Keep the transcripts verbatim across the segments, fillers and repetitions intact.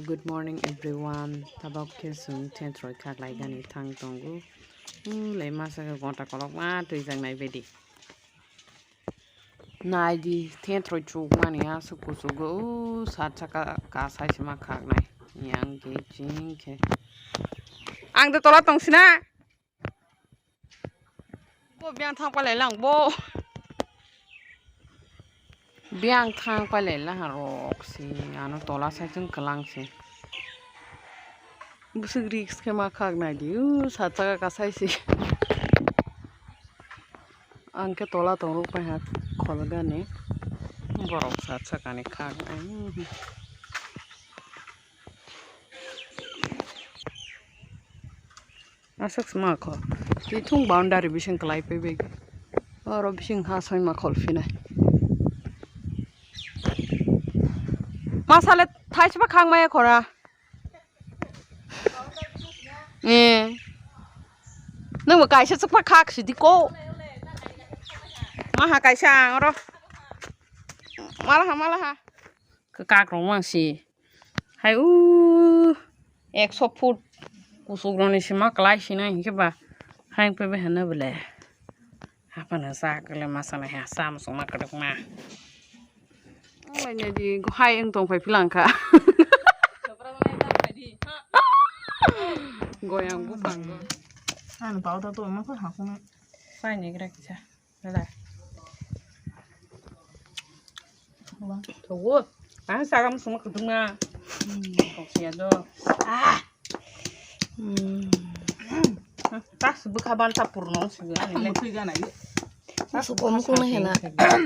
Good morning everyone. Tabok khe chwng thentroi khaklai gani thang tongo. Ulai masa khe gonta kolok ma twijak nai bedi. Nai di thentroi chuk mani aswk kuchugo, o sat saka kasai se ma khaknai. Yang khe ching khe. Ang de tola tong sina. Bo biyang thang palai lang bo. Biyang thang palai lang rok si ano tola sai chung kelang si. Bwswk risk khe ma khak nai di, o sat saka kasai si. Ang khe tola tong rok pai ha khol gani. Borok sat saka ni khak nai. Aswk sma kho. Twi thung boundary bising kwlai paibai. Oro bising ha soima khol phinai. Masale thaisba khang maya khora. Eh. Nungbo kaisa chukpa khak sidi ko. Maha kaisa ang oro. Malaha, malaha. Kwkak rok mang si. Hai u ekso foot kuchuk rok ni sima kwlai sina hinkhe ba hai wngphi bai hwnwi bwle. Haphano sa kwlai masa nai ha sa muchungma kwdwkma. Hai wng tong phai philang kha. Goyang bupang go. Ano powder to ma kha hakung. Sai ni gra kisa. Nalai. Thogo. Ang sagam suma kutung na. Kok siya do. Ah. Hmm. Tas bukha ban ta purno siya. Ang mutui gana ye. Tas ko mukung na hena.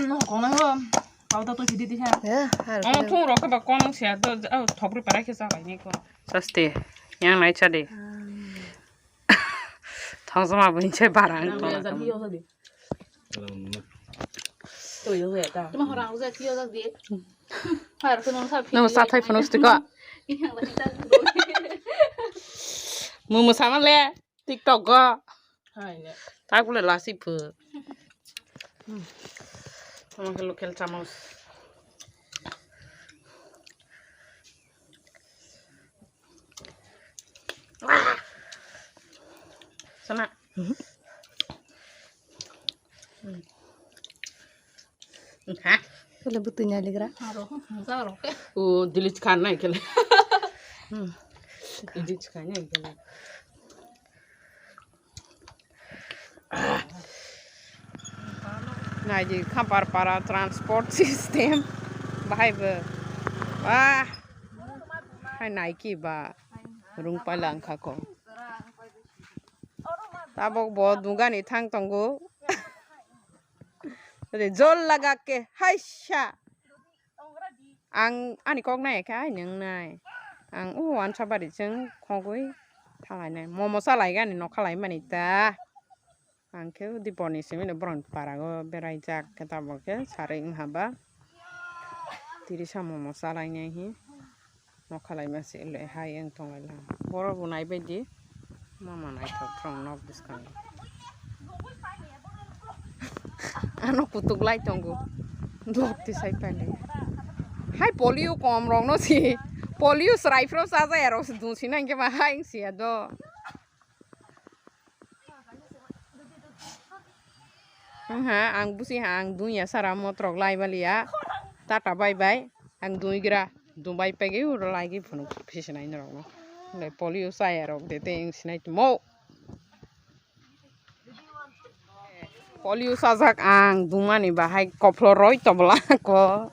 No ko na ho. Kau ta to chidi di ha. Ya, har. Ang thung rok ba kon siya do. Au thopri para ke sa bai ni ko. Saste. Yang nai cha de. Thong sama bun che barang ko. Namo sa thai phunuk stika. Mumu sama le TikTok go. Tak bole lasi phu. Sama ke local chamos. Sana. Ha? Kele butunya ligra. Aro, masa aro ke. O, dilich khan nai kele. Hmm. Dilich khan nai kele. Nai di Khampar para transport system. Bahai bo. Wah. Hai nai ki ba. Rung palang kha ko. Tabok bo dugani thang tongo. Re jol laga ke haisha. Ang ani kok nai khe ai nung nai. Ang o wansa bari chwng khogwi thalai nai. Momo chalai gani nokha lai mani ta. Ang khe Diponi simi no borok ni para o berai jak khe tabok khe sarwi wng ha ba. Tirisa momo chalai nai hi. Nokha lai ma se le hai wng tong lai lang. Borok bo nai bai di. Mama naithok thwng nok bwskango. Ano kutuk lai tongo. Dok tisai paile. Hai polio kom rok no si. Polio srai phro sa ja ya rok si dun si nang khe ba hai wng si ya do. Wngha ang busi ha ang dun ya sara motrok lai bali ya. Tata bye bye. Ang dun gra dun bai pegwi uro lai gi phunuk phi sinai norok no. Polio sa ya rok de te wng sinai tmo. Polio sajak ang dumani bahai kophlo roi tobla ko.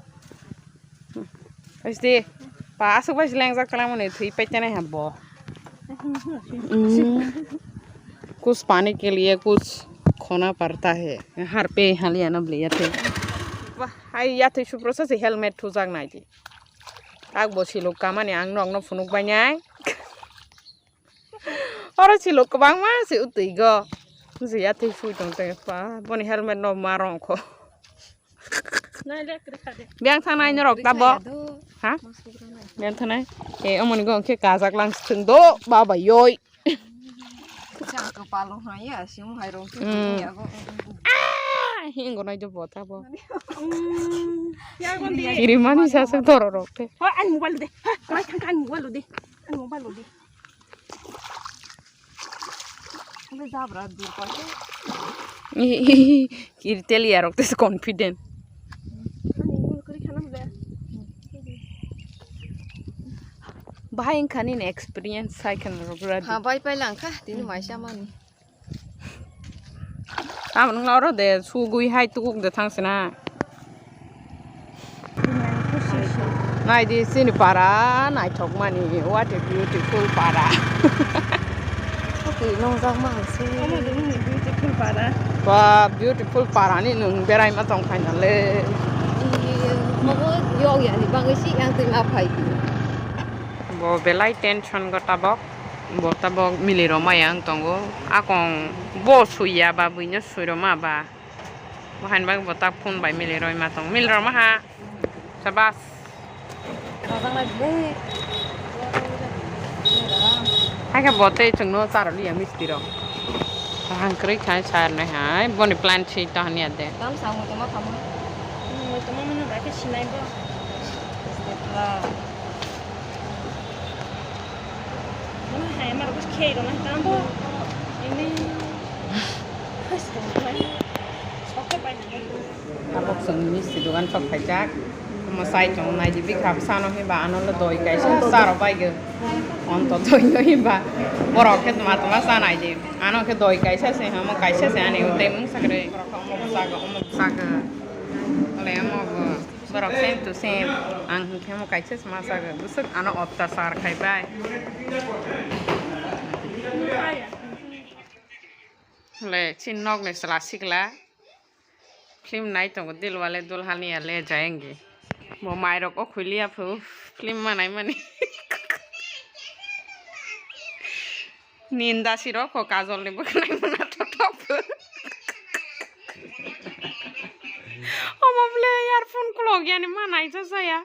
Asti pa asuk bai lengjak tala mani thui paitene habo. Kuch pani ke liye kuch khona padta hai. Har pe hal ya na bli ya the. Hai ya the supro sa helmet thujak nai di. Ak bo siluk kamani ang nok no phunuk bai nai. Oro silok kwbangma se utwi go. Bujiya twi phui tong tong pa. Boni helmet no ma rong kho. Biyang thangnai norok tabo. Ha? Biyang thangnai. E omoni go khe kajak lang thung do baba yoi. Chang kwpalo hwnwi ya, simo hai rong khe. Mm. Yago. Ai! Hingo nai do bota bo. Mm, ya kon di. Kiri mani sa sa doro rok te. Ho, ani mobile de. Ha, mai thang ani mobile de. Ani mobile de. Ani jabra dur pa ke. Kiri teli arok te confident. Ani mobile kori khanam de. Bahai wngkha nini experience sai khan rok radi. Ha, bai pai lang kha, tini maisa mani. Tamo nung oro de sugui hai tukuk de thang sina. Nai di sini para naithok mani, what a beautiful para. Twi nongjak ma se. Omo de nini beautiful para. Ba beautiful para ni nung berai ma tong khaina le. Mobo yok yani bagwi si yang twi ma phai. Bo belai tension go tabok. Bo tabok milirok maya wng tongo. Akong bo suiya ba buino suiroma ba. Bo hain bagwi bo tak phone bai miliroi ma tong. Miliroma ha. Sabas. Hai khe bo tei chwngno charwliya misti rok. Kaham kwrwi khai charnai hai. Boni plan si to hanya de. Tam samung tongma khamung. Mui tongma mano bai khe sinai bo. Stepla. Mano hai amar bus khei rona tam bo. Ini. Hai song lai. Sok bai. Tabuk chwng misti dogan sok khaijak. Omo chai tongo nai di bikha bwsano hinba ano le doi kaisa sa rw bai go. Onto doi no hinba borok khe tma tma cha nai di. Ano khe doi kaisa se omo kaisa se ani tei mung sakre. Omo bwsago omo bwsago. Ole omo bo borok same to same. Ang hinkhe omo kaisa se ma sago. Bwswk ano ottachar khai bai. Le chin nok ni chwla sikla. Film nai tongo Dilwale Dulhaniya Le Jayenge. Bo mairok o khuiliya phu film manai mani. Ninda sirok kho Kajol ni bwkhnai muna thothok phu. Omo bwle earphone khulok yani manai cha chaya.